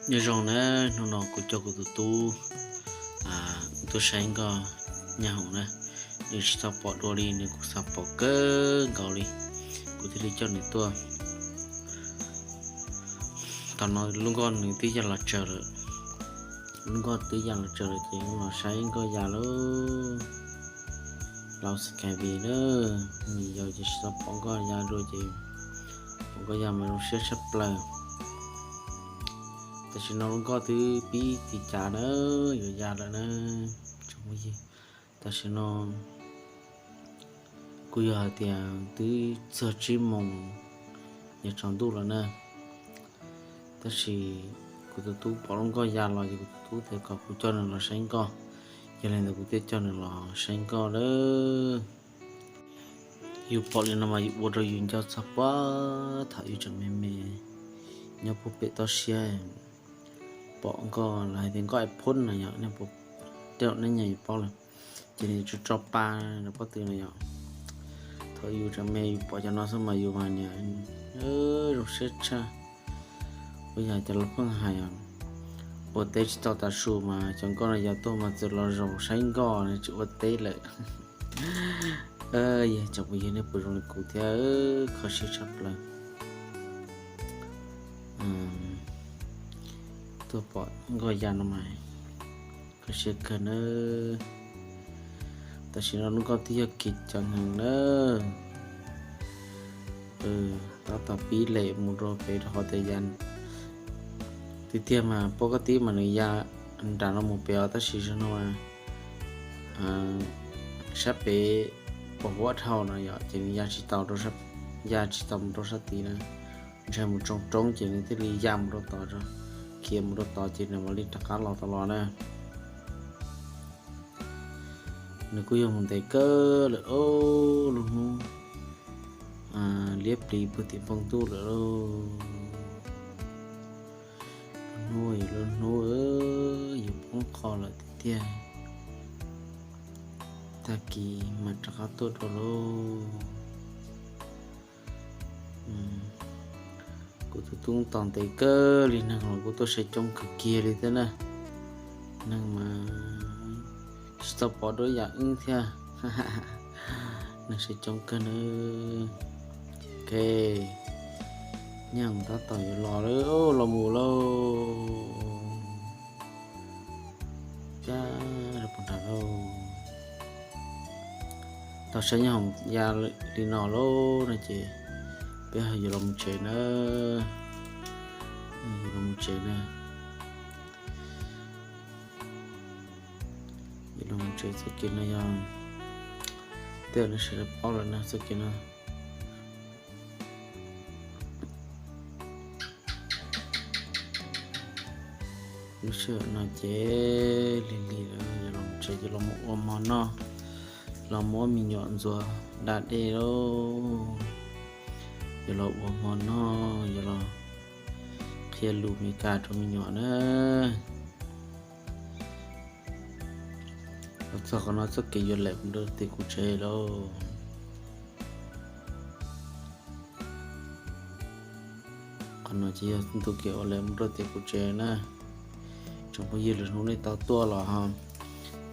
Nyob zoo na, hnub no kuv coj kuv tus tub tuaj saib nkoj nyab hoom na. Nws tsis tau pom dua li, nws kuj xav pom kawg nkaus li, kuv thiaj li coj nws tuaj. Tam no lub nkoj nws twb ya los tsaws lawm, lub nkoj twb ya los tsaws lawm ces los saib nkoj ya lauj. Laus Sky View na, nws yau ces tsis tau pom nkoj ya dua ces pom nkoj ya mas zoo siab tshaj plaws. Tam sim no lub nkoj twb pib tiv cav na, yuav ya lawm na. Tam sim no kuj yog hais tias twb txog tsib moos yuav tsaus ntuj lawm na. Tab sis kuv tus tub pom lub nkoj ya los ces kuv tus tub tias kom kuv coj nws los saib nkoj, yog li ntawd kuv thiaj coj nws los saib nkoj lawm. Yus pom li no mas yus ua rau yus nco txog puag thaum yus tseem me me nyob puag pem toj siab, pom nkoj los hais tias nkoj ais phob no yog nej puas, tej zaum nej nyiam yus paub lawm, ces nws tso tso pa rau pob tw no yom. Thaum yus tseem me yus pom cov no xwb mas yus mas niam zoo siab tshaj. Ua yog cov laus pheej hais, ua teb tsis tau tav su mas cov nkoj no yog tuaj mas txawm los zaum saib nkoj tsis ua teb lawm. Yog tsoom phooj ywg nej puas zoo li kuv thiab, kho siab tshaj plaws. Tuaj pom nkoj ya no mas kho siab kawg nawb. Tam sim no lub nkoj twb yog kev ceev heev nawb. Tab tom pib lem mus rau pem rau qhov tias ya tiag tiag mas pob koj tib mas nws ya nram no mus pem os, tab sis zaum no sab pem pos huab dhau no yom, ces nws ya tsis tau, ya tsis tau mus rau sab tid na. Ntshai mus tsoo roob ces nws thiaj li ya mus rau tod, khiav mus rau tod ces nws mam li rov qab los tau los na. Nws kuj yog mus ntev kawg lawm os, lub hnub liab pliv puag tim npoo ntuj lawm lauj. Lub hnub, lub hnub yuav poob qho lawm tiag tiag. Tag kis mam rov qab tuaj dua lauj. Kuv tus tub tos ntev kawg li, neeg los kuj tuaj saib coob kawg kiag li thiab na. Neeg mas tsis tau pom dua yam wb thiab. Neeg saib coob kawg nawb. Ok, nyab hoom tab tom yuav los lawm, los mus lauj. Cab rau puag nrad lauj. Tau saib nyab hoom ya li no lauj no ces peb yuav los mus tsev na. Yuav los mus tsev na. Yuav los mus tsev. Txoj kev no yog, tej zaum nej sawv daws paub lawm na, txoj kev no lub sij hawm no ces lig lig lawm, yuav los tsev, yuav los mus ua hmo noj, los muab me nyuam ntxuav da dej lauj, yuav los ua hmo noj, yuav los qhia lus Meskas rau me nyuam na. Los txog qhov no txoj kev yuav lem mus rau tim kuv tsev lauj. Qhov no ces yog ntu kev uas lem mus rau tim kuv tsev na. Tsoom phooj ywg, lwm hnub nej tau tuaj los ho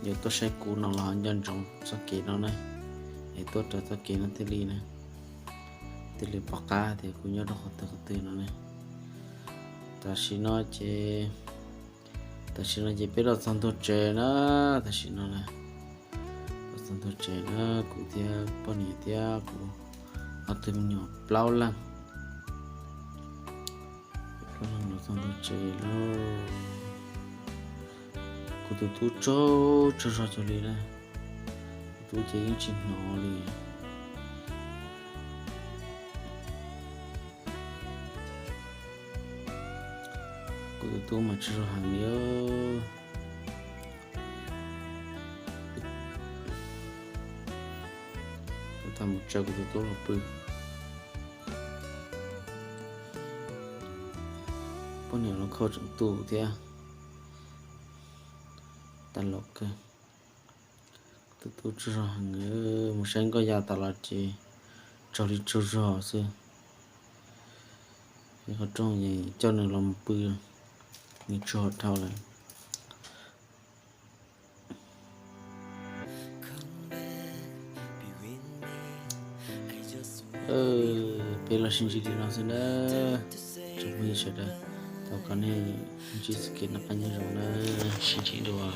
yuav tuaj saib kuv no los ho nco ntsoov txoj kev no na, es tuaj raws txoj kev no thiaj li na, thiaj li pom qab tias kuv nyob rau qhov twg qhov twg no na. Tam sim no ces, tam sim no ces peb los txog ntua tsev na. Tam sim no na, los txog ntua tsev na, kuv thiab poj niam thiab kuv ob tug me nyuam plaub leeg. Plaub leeg los txog ntua tsev lauj. Kuv tus tub tsaug tsaug zog cuag li na, kuv tus tub ces yeej tsis hnov li. Kuv tus tub mas tsaug zog heev li. Kuv tau mus tsa kuv tus tub los pw. Poj niam los kho tseem tu thiab. Tag los kawg. Tus tub tsaug zog heev, mus saib nkoj ya tas los ces tsaug li tsaug zog xwb. Qhov rooj es coj nws los mus pw. Nws tsuag dhau lawm. Peb los sib ntsib li no xwb na, tsoom phooj ywg sawv daws. Thov kom nej ntsib txoj kev noj qab nyob zoo na, sib ntsib dua.